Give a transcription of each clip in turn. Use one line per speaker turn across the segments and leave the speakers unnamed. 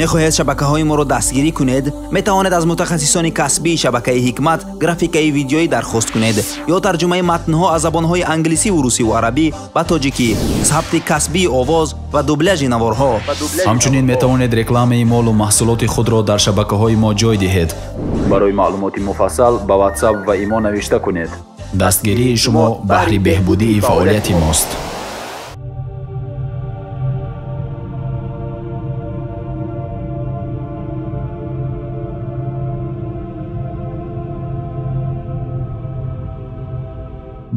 Мехоҳед шабакаҳои моро дастгирӣ кунед? Метавонед аз мутахассисони касбии шабакаи Ҳикмат графикаи видеоӣ дархост кунед ё тарҷумаи матнҳо аз забонҳои англисӣ, русӣ ва арабӣ ба тоҷикӣ, сабти касбии овоз ва дубляжи наворҳо.
Ҳамчунин метавонед рекламаи молу маҳсулоти худро дар шабакаҳои мо ҷой диҳед. Барои маълумоти муфассал ба WhatsApp ва имо навишта кунед. Дастгирии шумо баҳри беҳбудии фаъолияти мост.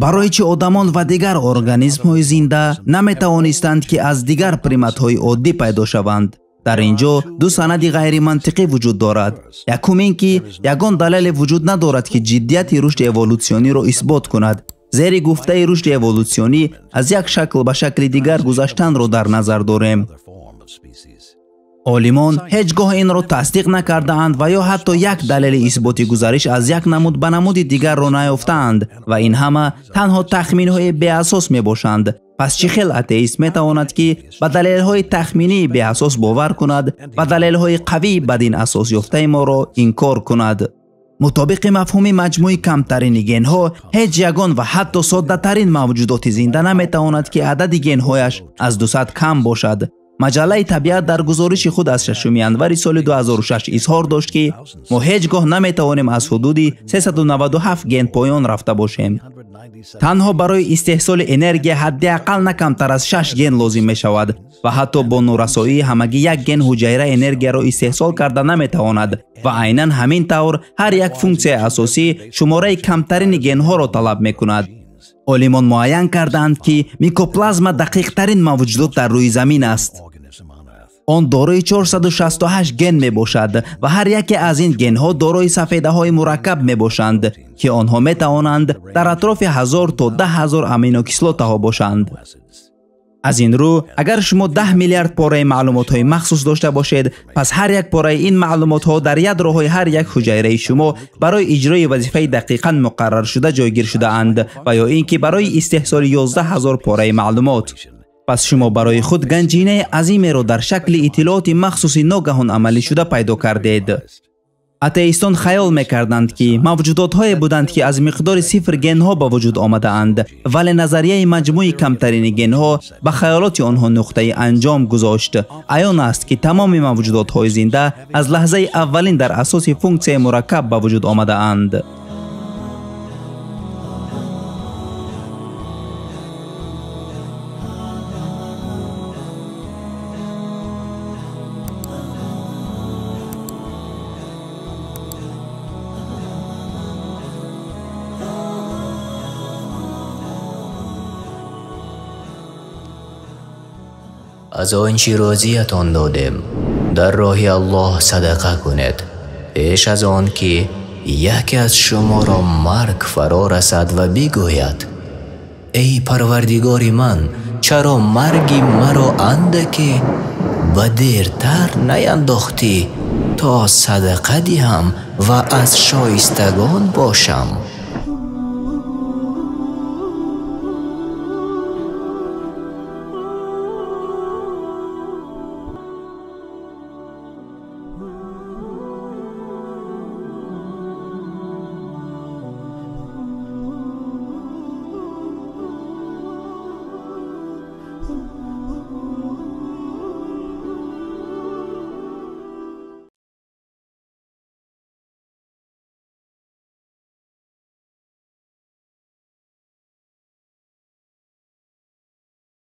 Барои чӣ одамон ва дигар организмҳои зинда наметавонистанд, ки аз дигар приматҳои оддӣ пайдо шаванд? Дар ин ҷо ду санади ғайримантиқӣ вуҷуд дорад. Якум ин ки ягон далеле вуҷуд надорад, ки ҷиддияти рушди эволютсиониро исбот кунад. Зери гуфтаи рушди эволютсионӣ аз як шакл ба шакли дигар гузаштанро дар назар дорем. Олимон ҳеҷ гоҳ инро тасдиқ накардаанд ва ё ҳатто як далели исботи гузариш аз як намуд ба намуди дигарро наёфтаанд ва ин ҳама танҳо тахминҳои беасос мебошанд. Пас чӣ хел атеист метавонад, ки ба далелҳои тахминии беасос бовар кунад ва далелҳои қавии бадин асос ёфтаи моро инкор кунад? Мутобиқи мафҳуми маҷмӯи камтарини генҳо, ҳеҷ ягон ва ҳатто соддатарин мавҷудоти зинда наметавонад, ки адади генҳояш аз 200 кам бошад. Маҷаллаи Табиат дар гузориши худ аз 6 январи соли 2006 изҳор дошт, ки мо ҳеҷ гоҳ наметавонем аз ҳудуди 397 ген поён рафта бошем. Танҳо барои истеҳсоли энергия ҳадди ақал на камтар аз 6 ген лозим мешавад ва ҳатто бо норасоии ҳамагӣ як ген ҳуҷайра энергияро истеҳсол карда наметавонад ва айнан ҳамин тавр ҳар як функсияи асосӣ шумораи камтарини генҳоро талаб мекунад. Олимон муайян кардаанд, ки микоплазма дақиқтарин мавҷудот дар рӯи замин аст. Он дорои 468 ген мебошад ва ҳар яке аз ин генҳо дорои сафедаҳои мураккаб мебошанд, ки онҳо метавонанд дар атрофи 1000 то 10 000 аминокислотаҳо бошанд. Аз ин рӯ, агар шумо 10 миллиард пораи маълумотҳои махсус дошта бошед, пас ҳар як пораи ин маълумотҳо дар ядроҳои ҳар як ҳуҷайраи шумо барои иҷрои вазифаи дақиқан муқарраршуда ҷойгир шудаанд ва ё ин ки барои истеҳсоли 11 000 пораи маълумот. Пас шумо барои худ ганҷинаи азимеро дар шакли иттилооти махсуси ногаҳон амалӣ шуда пайдо кардед. Атеистон хаёл мекарданд, ки мавҷудотҳое буданд, ки аз миқдори сифр генҳо ба вуҷуд омадаанд, вале назарияи маҷмӯи камтарини генҳо ба хаёлоти онҳо нуқтаи анҷом гузошт. Аён аст, ки тамоми мавҷудотҳои зинда аз лаҳзаи аввалин дар асоси функсияи мураккаб ба вуҷуд омадаанд.
Аз он чӣ рӯзиятон додем дар роҳи Аллоҳ садақа кунед, пеш аз он ки яке аз шуморо марг фаро расад ва бигӯяд: эй Парвардигори ман, чаро марги маро андаке ба дертар наяндохтӣ то садақа диҳам ва аз шоистагон бошам?